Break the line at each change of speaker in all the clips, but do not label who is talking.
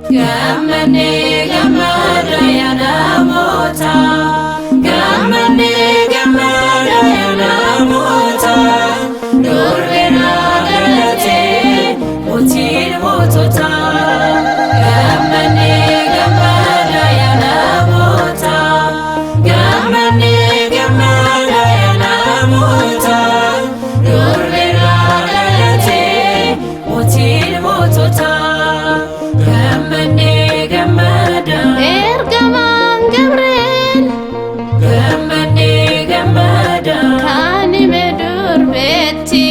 Gammannee gammada yaa namoota, gammannee gammada yaa namoota, durbirraa dhalatee mootiin mootota. Gammannee gammada yaa namoota, gammannee gammada yaa namoota, durbirraa dhalatee mootiin mootota. Gammannee gammada.
Ergamaan Gabri'eel
Gammannee gammada.
Kan hime durbeetti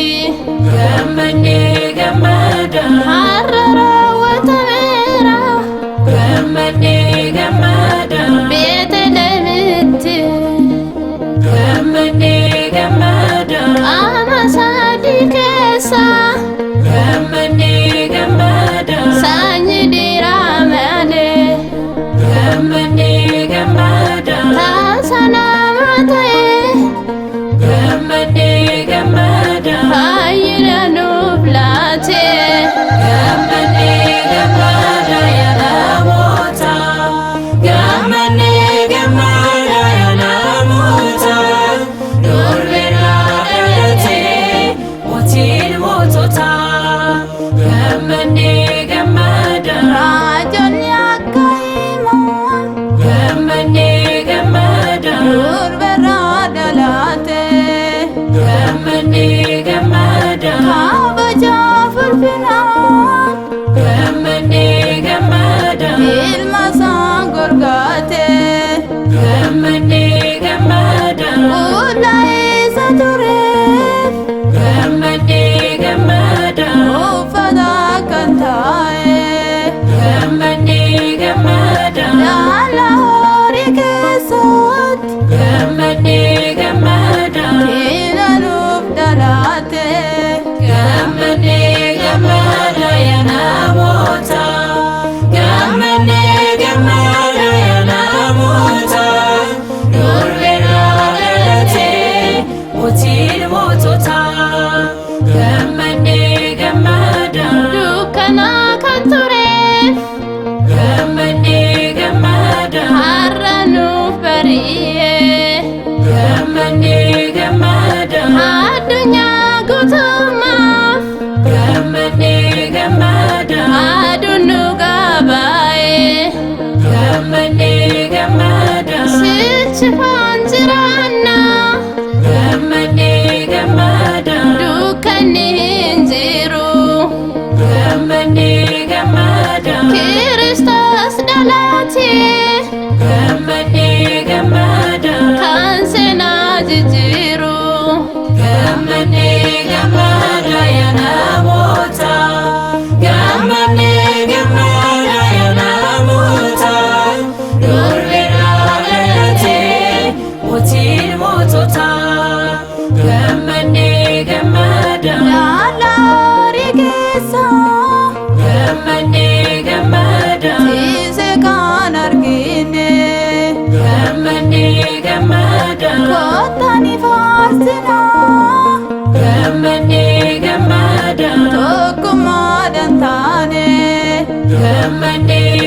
Gammannee gammada.
Har'a raawwatameera
Gammannee gammada.
Beetlehemitti.
Gammannee gammada.
Qaama sadii keessa
Gammannee gammada.
Sanyii dhiiraa malee
Gammannee gammada.
Taasa nama ta'e
Gammannee gammada.
Fayyina nuuf laate.
Gammannee gammada yaa namoota. Gammannee gammada yaa namoota. Durbirraa dhalatee mootiin mootota. Gammannee gammada.
Raajonni akka himan
Gammannee gammada.
Durbarraa dhalate
Gammannee gammada.
Kabajaaf ulfinaan
Gammannee gammada.
Ilma isaan golgate
Gammannee gammada.
Qullaa isa tureef
Gammannee gammada.
Uffata kan taa'e
Gammannee gammada.
Dhaala horii keessatti
Gammannee gammada.
Kiila nuuf dhalate.
Gammannee gammada yaa namoota. Gammannee gammada yaa namoota. Durbirraa dhalatee mootiin mootota. Gammannee gammada.
Dukkana kan tureef
Gammannee gammada.
Har'a nuuf bari'e.
Gammannee gammada.
Addunyaa guutummaaf
Gammannee gammada.
Aduun nu gabaa'e.
Gammannee gammada.
Sichi foon jiraanna
Gammannee gammada.
Dukkanni hin jiru.
Gammannee gammada.
Kiristoos dhalate
Gammannee gammada.
Kan seenaa jijjiiru.
Gammannee gammada yaa namoota. Gammannee gammada yaa namoota. Durbirraa dhalatee mootiin mootota. Gammannee gammada.
Dhaala horii keessa
Gammannee gammada.
Tiise kan argine
Gammannee gammada.
Kottaa ni faarsinaa
Gammannee gammada.
Tokkummaadhaan taane
Gammannee.